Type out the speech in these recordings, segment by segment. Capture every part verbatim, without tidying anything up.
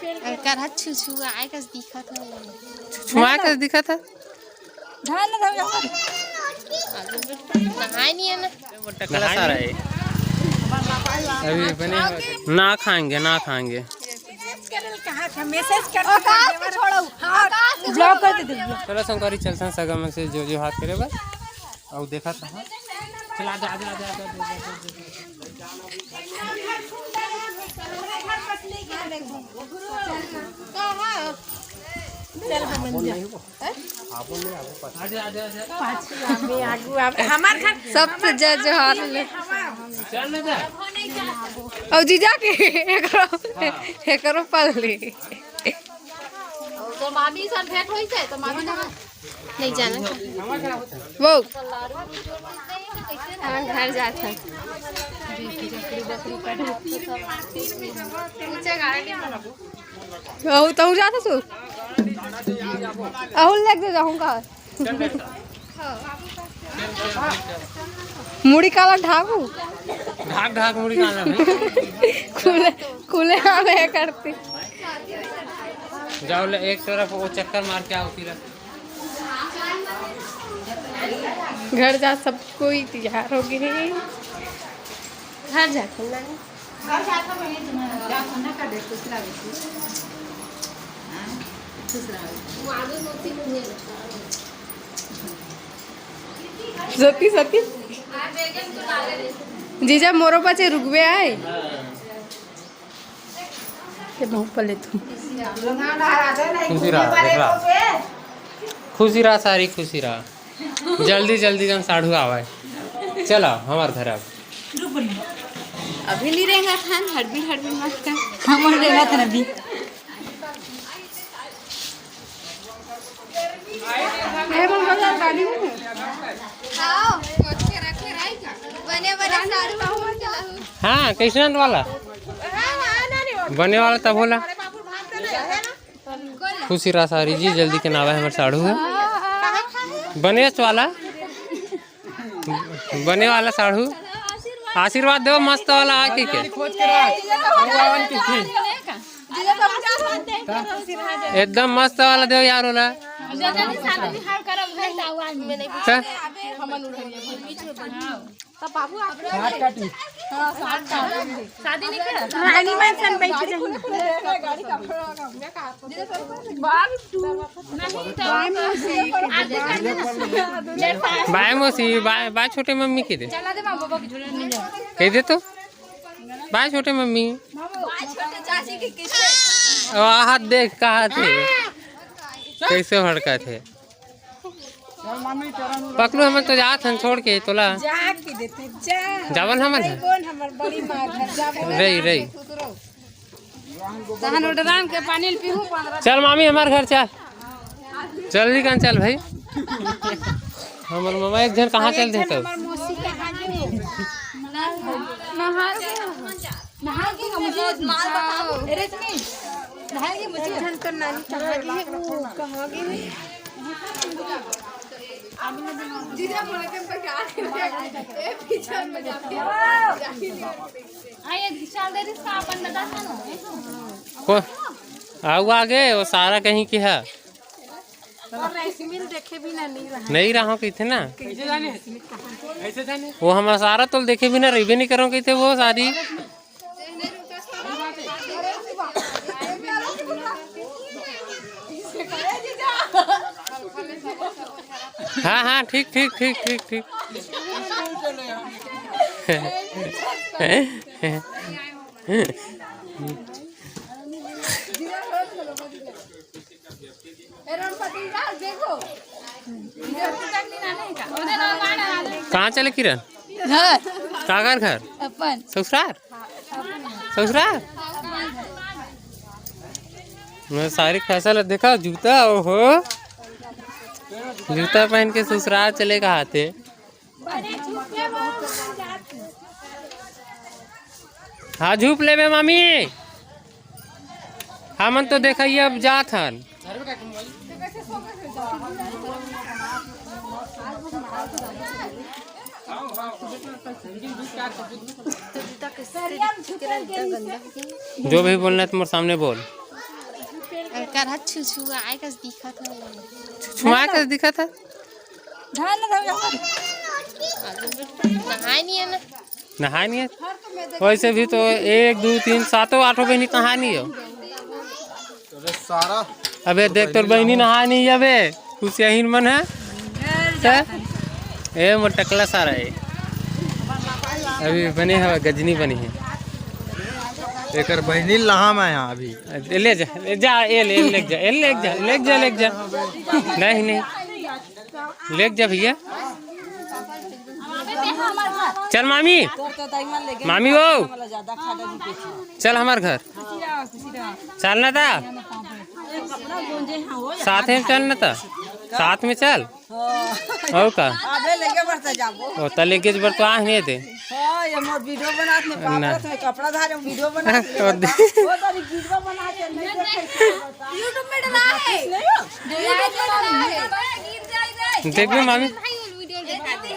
एकर हाथ छुछुआ आए कस दिखत हे। छुछुआ कस दिखत हे। धान न धान। नहाए नहीं है ना। टकला सारा है। अभी बने ना खाएंगे, ना खाएंगे। मैसेज कर, मैसेज कर। आकाश को छोड़ो। हाँ, ब्लॉक कर दे, ब्लॉक। चलो संगवारी, चलथन सगा मन से जो जो हाथ करे बस। अउ देखत रहा। चला, आजा, आजा, आजा। चल, हम जा। पाछू आबे, आगू आबे। हमार घर सबसे जय जोहार ले। चल ना जा। अउ जीजा के एकरो, एकरो पल्ली। तो मामी सन भेंट होई जाए, तो मामी ना नहीं जाना। वो हम घर जात हन। अहू तहू जात हस? अहू लेके जाहूँ का? मुड़ी काला ढाकू। ढाक ढाक मुड़ी काला। खुले, खुले आम है करती। जाओ ले, एक तरफ वो चक्कर मार के आओ फिर। घर जा, सब कोई तैयार हो गए। घर जा, घर जा। सती, सती। जीजा मोरो पाछे रुकबे आए। ये बहुत पले तू। खुशी रहा, देख रहा। खुशी रहा, सारी खुशी रहा। जल्दी जल्दी जन साढ़ू आवे। चला हमार घर अब। अभी नहीं रेंगत हन, हड़बड़ी हड़बड़ी मत कर। हम रेंगत हन अभी। आओ, बने बने साड़ू। हाँ, कैसन वाला? बने वाला तब होला। खुशी रहा सारी जी, जल्दी के नावा है हमारे साढ़ू है। बनेच वाला, बने वाला साढ़ू। आशीर्वाद दो मस्त वाला आके के। एकदम मस्त वाला दो यार वाला। त? शादी नहीं करा? रानी मान सन बैठ जाएंगे। बाय मौसी, बाय, बाय छोटे मम्मी के दे। कह दे तो। बाय छोटे मम्मी। ओ, हाथ देख, कहा थे? कैसे भड़का थे? पकलू, हमन तो जात हन छोड़ के तोला। जा के देते, जा। जावन हमन। नहीं, बोल, हमर बड़ी माँ घर, जा, बोल। रही, रही। तहन ओ ड्राम के पानी ल पीहू, पंद्रह। चल मामी, हमार घर चल। जल्दी कन चल भाई। हमर मामा एक झन कहाँ चल देता? हमर मौसी कहाँ गे? नहा के, नहा के मुझे माल बताओ। अरे सुनी, नहा के मुझे एक झन तो नानी कहाँ गे? वो कहाँ गे? जीजा बोला के बता के, ए, पीछे में जाके, जाके। आ, ये चल दे रिश्ता अपन दादा था ना। को आऊ आगे वो सारा कहीं की है। और राइस मिल देखे भी ना, नहीं रहा। नहीं रहा कही थे ना। कैसे जाने? वो हमारा सारा तो देखे भी ना, रही भी नहीं करो कही थे वो सारी। हाँ, हाँ, ठीक, ठीक, ठीक, ठीक, ठीक। कहाँ चले किरण? घर। काकर घर? अपन। ससुरार? ससुरार? मैं सारी फैसल देखा, जूता, ओहो, जूता पहन के ससुरार चले कहा थे। हाँ, झूप लेबे मामी। हमन तो देखइए अब जात हन। जो भी बोलना है तुम्हारे सामने बोल। करत छुछुआए कस दिखत हे। छुछुआए कस दिखत हे। धान न धर। नहाए नहीं है ना। नहाए नहीं है। वैसे भी तो एक, दो, तीन, सातों, आठों बहिनी नहाए नहीं हो। अरे सारा। अबे देख, तोर बहिनी नहाए नहीं है बे। कुछ यही मन है। हैं? ए मोर टकला सारा है। अभी बने हवा, गजनी बनी है। एकर बहिनी लहाम है यहाँ अभी। ले जा, ले जा, ए ले, ले जा, ए ले जा, ले जा, ले जा। नहीं, नहीं। ले जा भैया। चल मामी। मामी वो। चल हमार घर। चल ना ता। साथ में चल ना ता। साथ में चल। हो का? अबे लेके बढ़ता जाबो। ओ, त लेके बर तो आह नहीं दे। हाँ, ये मोर वीडियो बनात ने ना। पापा तो कपड़ा धारे वीडियो बनात ने। ओ दे। वो तो वीडियो बना के नहीं देखे। YouTube में डला है। नहीं हो? YouTube में डला है। देखबे मामी।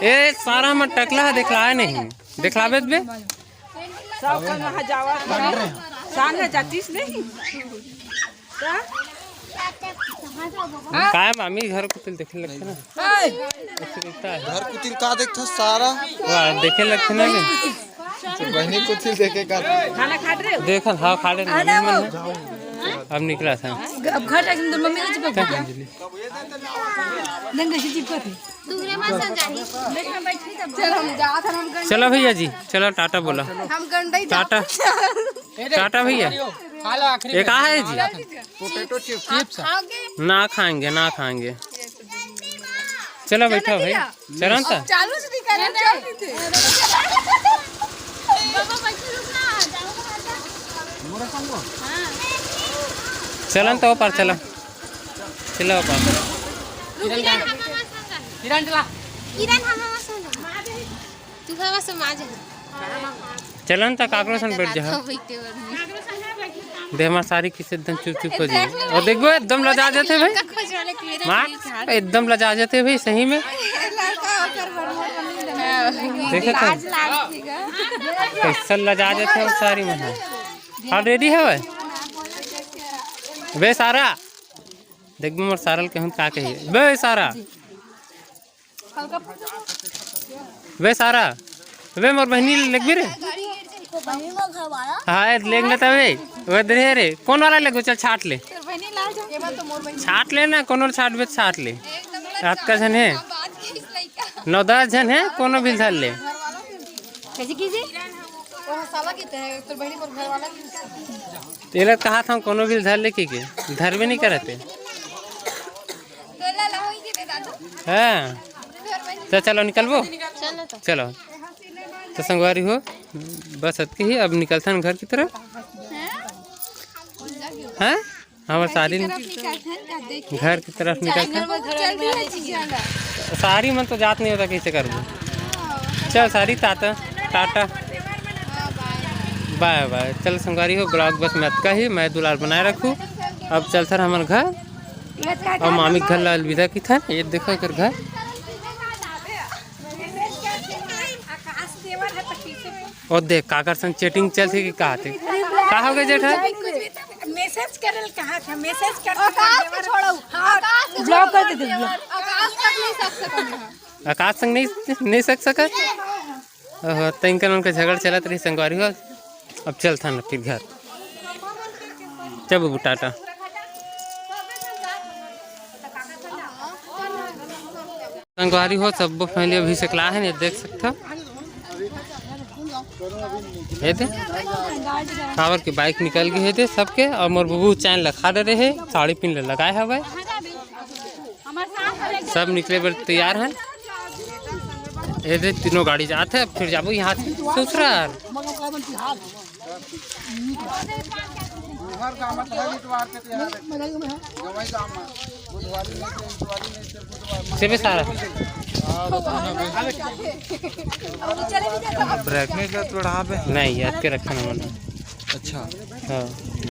ए, सारा में टकला है, दिखलाए नहीं। दिखलाबे बे। सब कोई वहाँ जावा। शान है, जातीस नहीं। का? काय मामी घर को तिल देखे लगथे ना। हाय। ऐसे दिखता है। घर को तिल का देखथस सारा? वाह, देखे लगथे ना बे। तो बहिनी को तिल देखे का? खाना खा रहे हो? देखन, हाँ, खा रहे हैं, मम्मी मन है। अब निकला था। अब घर जाके तो मम्मी को चिपक गया। अंजलि। देंगे से चिपक। दूसरे में संजाही। चल, हम जात हन, हम गंडई चलो भैया जी, चलो टाटा बोला। हम गंडई टाटा। जात हन। टाटा भैया। खा लो आखिरी ये में। कहाँ है जी? Potato chips. चिप्स। आप खाओगे? ना खाएंगे, ना खाएंगे। चलो बैठो भाई। चलन त। चालू से नहीं करे, चल रही थे। बाबा, बच्चे लोग ना, जाओ ना, जाओ। चलन त ऊपर चला। चलो ऊपर। रुक, किरण, किरण, हम हमारे संग है। किरण, चला। किरण, हम हमारे संग है। तू हमारे संग आ जा। चलन त काकरो संग बैठ जा। दे हमार सारी किसे एकदम चुप चुप हो जाए। और देखबो एकदम लजा जाते भाई। माँ, एकदम लजा जाते भाई सही में। देखे तो कैसा लजा जाते हो सारी में। हाँ, रेडी है भाई। बे सारा, देखबो मोर सारा ल कहूँ का कही। बे सारा। बे सारा, बे मोर बहिनी ल लेगबे रे। हाँ, ए, लेग न तबे। वो दे रे, कौन वाला लेगबे? चल छाट ले। छाट ले ना, कौन वाला छाट बे, छाट ले। रात का झन है। नौ दस झन है, कोनो भी धर ले। कैसे कीजिए? तेला कहा था कोनो भी धर ले की के, धरबे नहीं करते। हाँ, तो चलो निकलबो। चलो तो। चलो तो संगवारी हो, बस अतके ही। अब निकलथन घर की तरफ। हाँ, हमार सारी घर की तरफ निकलथन। सारी मन तो जात नहीं होता, कैसे करबो? चल सारी, टाटा, टाटा, बाय बाय। चल संगवारी हो, ब्लॉग बस में अतका ही, मैं दुलार बनाए रखू। अब चलथन हमर घर। और मामी के घर ला अलविदा किथन। ये देखो एकर घर। और देख काकर संग चैटिंग चलथे कि का थे। का हो गए जेठा? मैसेज करल कहा था, मैसेज कर आकाश को छोड़ो। हाँ, ब्लॉक कर देते, ब्लॉक। आकाश तक नहीं सक सकते हैं। आकाश संग नहीं, नहीं सक सकत। ओहो, त इनका उनका झगड़ चलत रही संगवारी हो। अब चलथन फिर घर। चल बाबू टाटा। संगवारी हो, सब्बो फैमिली अभी सकला है, ये देख सकथो। ये दे, काबर के बाइक निकल गए हे दे सबके, और मोर बबू चैन लखा डरे हे, साड़ी पिन ले लगाए हवे। सब निकले बर तैयार हैं। ये दे तीनों गाड़ी जात है, अब फिर जाबो यहाँ से ससुराल। बुधवार का मतलब है इतवार के तो यहाँ रहते हैं। गवाई का हम बुधवारी नहीं थे, इतवारी नहीं थे, बुधवार। से भी सारा। ब्रेक नहीं कर, थोड़ा पे। नहीं, याद के रखा ना मना। अच्छा। हाँ।